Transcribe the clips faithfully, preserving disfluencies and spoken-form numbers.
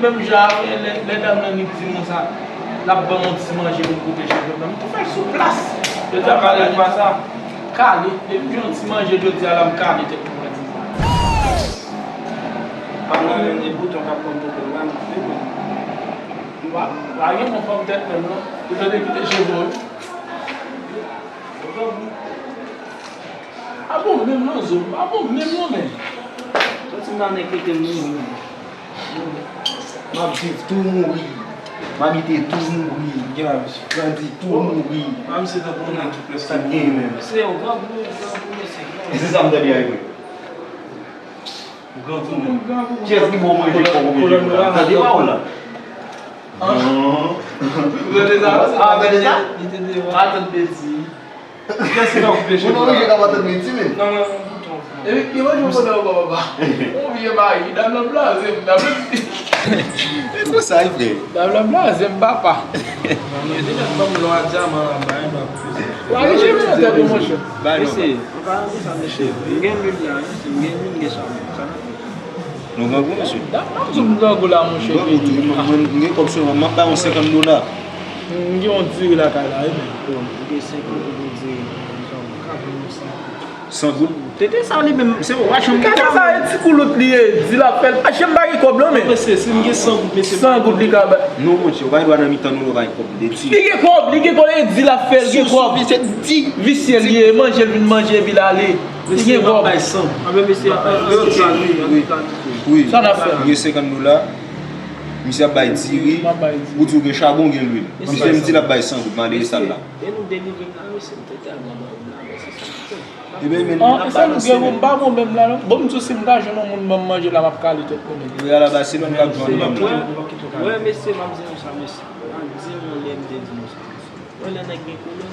Menm jan avè lè, lè dam nan nik di m konsa, l ap ban m yon ti manje pou m koupe cheve m nan, m tou fè l sou plas. Jodi a, kale m pa sa. Kale, depi m jwenn yon ti manje jodi a la, m kale tèt mwen, mwen di sa. Pa nan menm de bouton k ap ban m pwoblèm la, non. M pa, m pa gen bon fòm tèt menm, non. Ou tande kite cheve w, wi. A bon menm non, zo, a bon menm non, men. Santi m nan enkyete m non, men. M ap viv tou mouri. M abite tou mouri. Grandi tou mouri. Sa k gen menm? Mesye, yo grangou, yo grangou, mesye. E se sa m tande a, wi. Ou grangou menm. Kiyès ki ba w manje kòk oubyen cheve la? Tande pawòl la. Ou tande sa? Ah, tande sa? Li te devan. Pa tann betiz. Kiyès ki nan koupe cheve la? Ou nan rije ka pa tann betiz, men. Non, mwen, mwen bouton. Epi ki manje w konnen ankò, papa? Ou vye mari, dam nan blaze m, dam nan. E konsa, e vre. Dam nan blaze m, papa. Yo te mèt ban m lò a dyaman anba, en, ba. Mari cheve nan tèt ou, monchè. Mesye, anpalan de sa, mesye, m gen lwil la, wi, mesye, m gen lwil, m gen savon. Sa n ap fè? Nou grangou, mesye. Dam nan di m grangou la, monchè. Grangou tou, wi, mwen, mwen, m gen kòb sou mwen, m ap bay yon senkant dola. M gen yon diri lakay la, wi, men. Bon, m gen senkant dola diri, m ka pran yon san. San goud? Tete sa li menm, se ou pa janm gen. Kaka sa, e ti koulout li ye, di l ap fè l. Pa janm pa gen kòb, non, men. Mesye, si m gen san goud, mesye. San goud li ka bay. Non, monchè, ou pa gen dwa nan mitan nou, nou pa gen kòb, de ti. Li gen kòb, li gen kòb, e di l ap fè l, gen kòb. Visye li ye, manje l vin manje, epi l ale. Li gen kòb. Bay san. Anben mesye, wi, wi. Sa n ap fè? Ou gen senkant dola, misye ap bay diri, ou di ou gen chabon, ou gen lwil. Misye m di l ap bay san goud, mande sal la. E nou delivre m la, mesye, m te tèlman ba ou la, mesye, sa m fè. Ebyen, men, ah, e sa nou gen, bon, m pa bon menm la, non. Bon, m di w, si m ta jwenn yon moun ban m manje la, m ap kale tèt mwen, men. Wi, alaba, se nou k ap jwenn ban m la. Mwen, mesye, m ap di nou sa, mesye. M ap di nou lè m te di nou sa, mesye. Mwen, lè nèg gen kolòn,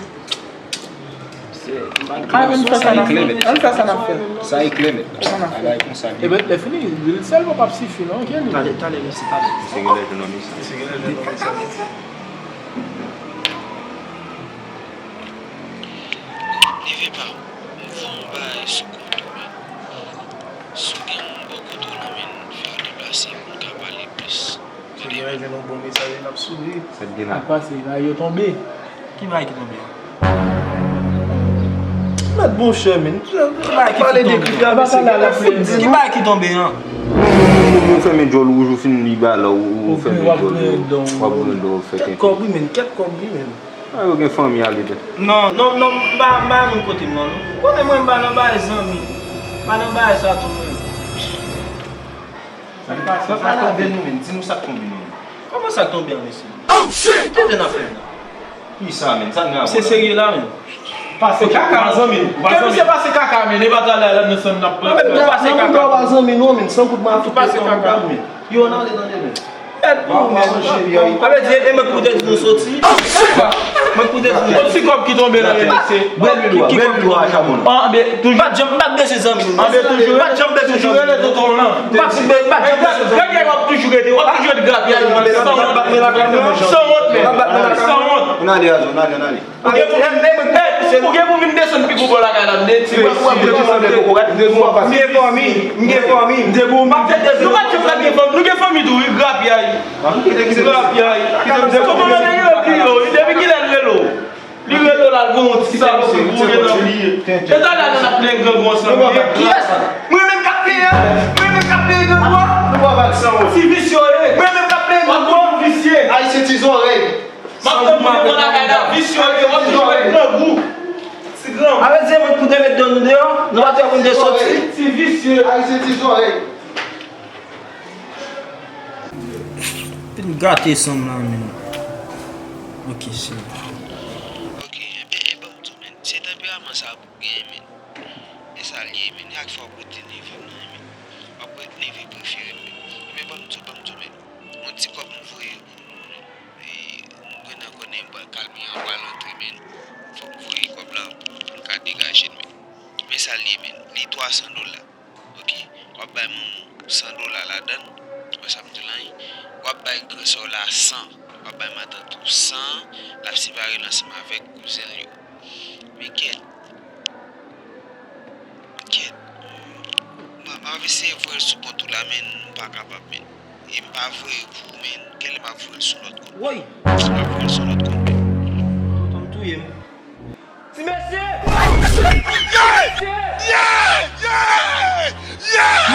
se, m pa gen. Ah, ann fè sa n ap fè. Ann fè sa n ap fè. Sa e klè, mèt. Sa n ap fè. Bagay konsa, ebyen, lè fini, lwil sèlman p ap sifi, non, ok, lwil. Talè, talè, mesye, talè. Se gen lè jwenn yon mesye. Se gen lè jwenn yon mesye. Neve pa m, voye yon bagay sou kont ou, men. Si w gen moun bò kote w la, men, fè yo deplase pou n ka pale plis. Se gen lè jwenn yon bon mesaj, l ap souri. Sa k gen la? Sa k pase? Bagay yo tonbe. Ki bagay ki tonbe an? Mèt monchè, men. Ki bagay ki tonbe an? Ki bagay ki tonbe an? Ou, ou, ou fèmen djòl wouj, ou fin li ba la, ou, ou fèmen djòl, w ap grandon, w ap fè kèk kòb, wi, men, kèk kòb, wi, men. Ah, yo gen fanmi ale tou. Non, non, non, m pa, m pa moun kote m nan, non. Ou konnen mwen, m pa nan bagay zanmi. M pa nan bagay sa tou, mwen. Sa k pase? Sa k pale avè nou, men. Di nou sa k tonbe, men. Kòman sa k tonbe an, mesye? Oh, shit! Ki jan n ap fè la? Ki sa, men? Sa n gen avè w la? Se serye la, men. Pase kaka, zanmi. Ke misye pase kaka, men. E pa talè la, nan sann n ap pran. Ou pase kaka. Ou pa zanmi nou, men. San kout mafya, ou pase kaka, men. Yo, nan ale, nan ale, men. Mèt pou ou menm. Sa vle di, e mwen k pou te di nou soti. Mwen k pou te di nou. Yon ti kòb ki tonbe nan men misye. Bwè lwil ou a, bwè lwil ou a, chabon. Anben, toujou. Pa t janm, pa t bezwen zanmi. Anben, toujou. Pa t janm bezwen zanmi. Toujou rele tonton w lan. Pa t, pa t janm bezwen zanmi. Gade w ap toujou rete, w ap toujou ret grapyay, san wont. San wont, men. San wont. Ann ale, Azo, ann ale, ann ale. Ou gen pou, ou gen pou vin desann pi gwo bò lakay la, m te di. M gen fanmi, m gen fanmi. Nou pa t janm pa gen fanmi, nou gen fanmi tou, wi, grapyay. Grapyay. Tonton nan te rele pi yo, wi, depi kilè l rele w? Li rele w la, l voye yon ti sa pou ou gen nan pliye. E talè a n ap plenyen grangou ansanm. Kiyès? Mwen menm k ap plenyen? Mwen menm k ap plenyen grangou an? Ti visye w ye. Mwen menm k ap plenyen grangou an? Visye. Ayisyen ti zòrèy. M ap tann pou nou pran lakay la, visye w ye, w ap toujou ret grangou. Ti grangou. Avè di mwen pou te met dan nou deyò, nou pa te konn te soti. Ti visye. Ayisyen ti zòrèy. Fin gate san m la, men. Ok, se. Ok, enben, e ban m di w, men, se tanperaman sa pou w genyen, men. E sa l ye, men. Chak fwa w pote neve w nan, men. W ap wè neve prefere m, men. Enben, ban m di w, ban m di w, men. Yon ti kòb m voye, e, m gen nan konnen m pral kalme an, pral antre, men. Fòk m voye kòb la pou l ka degaje l, men. Men sa l ye, men. Li twa san dola. Ok? W ap bay manman w san dola ladan l. Ou wè sa m di w la, wi? W ap bay gran sè w la san. W ap bay matant ou san. L ap separe l ansanm avèk kouzen l yo. Men kèt. Kèt. M ap, m ap eseye voye l sou kont ou la, men m pa kapab, men. E m pa voye pou ou, men kèlè m ap voye l sou lòt kont. Woy! Si m ap voye l sou lòt kont. Tonton m touye m. Ti mesye! Yeah! Yeah! Yeah!